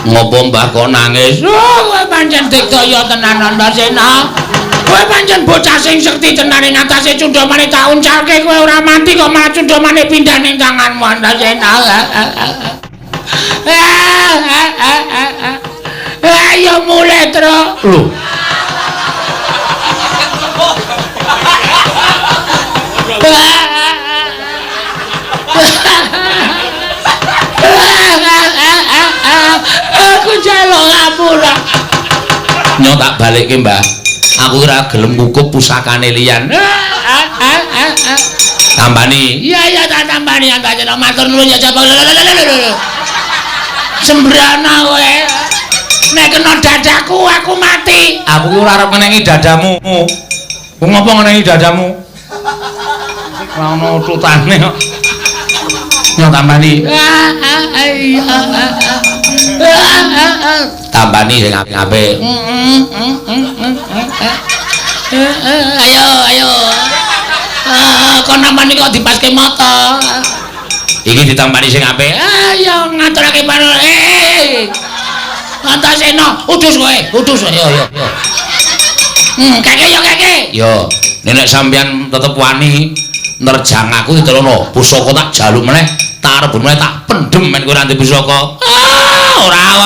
Ngopo Mbah kok nangis? Oh, kowe pancen digdaya tenan Antasena. Kowe pancen bocah sing sekti tenan ing atase Cundamane tak uncalke kowe ora mati kok malah Cundamane pindah ning tanganmu Antasena. Ayo mulai, Tru. Lho. Aku njaluk ngapura. Nyo tak balikke, Mbah. Aku ora gelem ngukup pusakane liyan. Tambani. Iya iya tak tambani Antasena matur nuwun ya Japa. Sembrana kowe. Nek kena dadaku aku mati. Aku ki ora arep ngenengi dadamu. Ku ngopo ngenengi dadamu? Ora ono ututane kok. Nyo tambani. Tambani sing apik. Ayo ayo. Kon nampani kok dipaske mata. Iki ditambani sing apik. Ayo ngaturake pano. Antasena, udus kowe, udus. Yo yo yo. Keke yo keke. Yo, nek sampeyan tetep wani nerjang aku ditelono, pusaka tak jaluk meneh, tak rebut meneh, tak pendem men kowe ora ndek pusaka. Ah, ora.